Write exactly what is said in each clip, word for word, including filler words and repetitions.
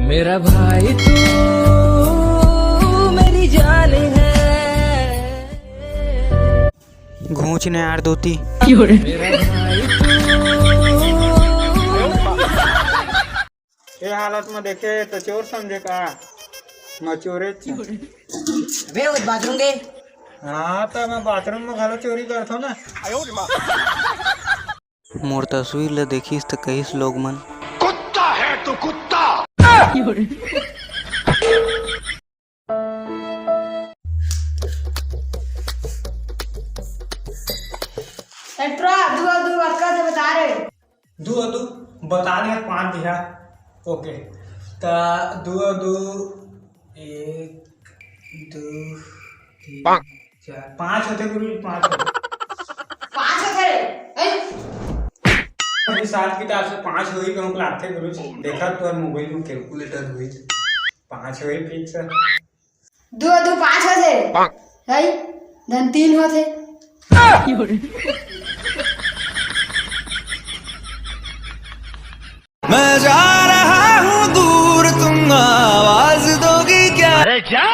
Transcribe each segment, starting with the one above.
मेरा भाई तू मेरी जान है। घूंच ने यार धोती। ये हालत में देखे तो चोर समझे का? मचोरे। बे, वो बाथरूम गए। हाँ, तो मैं बाथरूम में घलो चोरी करथो ना। मोर तस्वीर ल देखिस त कहिस लोग मन। कुत्ता है तू, कुत्ता। सेट्रा, दू अउ दू अतका दे बता रे। दू अउ दू बता दे, पाँच दिहा। ओके, त दू अउ दू, एक, दू, तीन, पाँच। चार, पाँच होथे गुरु जी, पाँच होथे। पाँच होथे रे, हैं? अभी सात किताब से पाँच होही कहूँ लागथे गुरु जी। देखा तो मोबाइल में कैलकुलेटर होही, पाँच होही फिक्स। दू अउ दू पाँच होथे, हैं? धन तीन होथे। मैं जा रहा हूँ दूर, तुम आवाज दोगी क्या? अरे जा,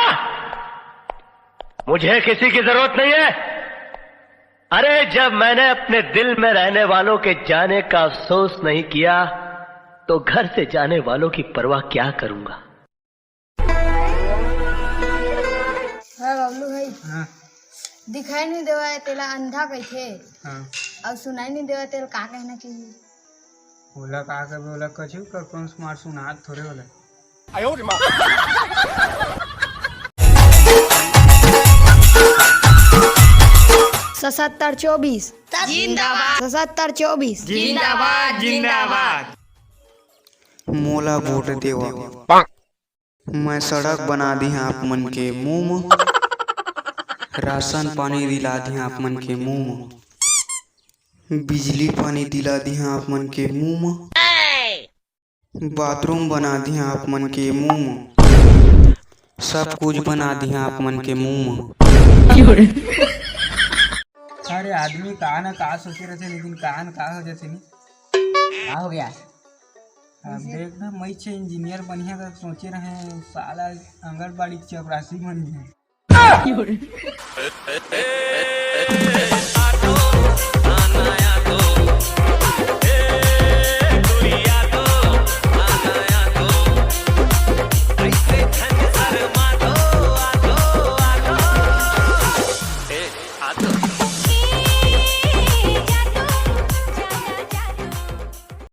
मुझे किसी की जरूरत नहीं है। अरे, जब मैंने अपने दिल में रहने वालों के जाने का अफसोस नहीं किया, तो घर से जाने वालों की परवाह क्या करूंगा? हाँ, बबलू भाई। हाँ। दिखाई नहीं देवय, तेला अंधा कहिथे। हाँ। अउ सुनाई नहीं देवय, तेला का कहना चाहिए? ओला का कबे, ओला कछु कर, कौन स्मार्ट सुनात थोड़े ओला। सतहत्तर चौबीस। जिंदाबाद। सतहत्तर चौबीस। जिंदाबाद, जिंदाबाद। मोला वोट देवा। मैं सड़क बना दिहा आप मन के मुंह म, राशन पानी दिला दिहा आप मन के मुंह म, बिजली पानी दिला दिहा आप मन के मुंह म, बाथरूम बना दिहा आप मन के मुंह म, सब कुछ बना दिहा आप मन के मुंह म। अरे आदमी का न का सोचे रहिथे, लेकिन का न का हो जाथे नी। का हो गया? अब देख ना, मैं छे इंजीनियर बनिहा त सोचे रहे, साला आंगनबाड़ी के चपरासी बनिहा।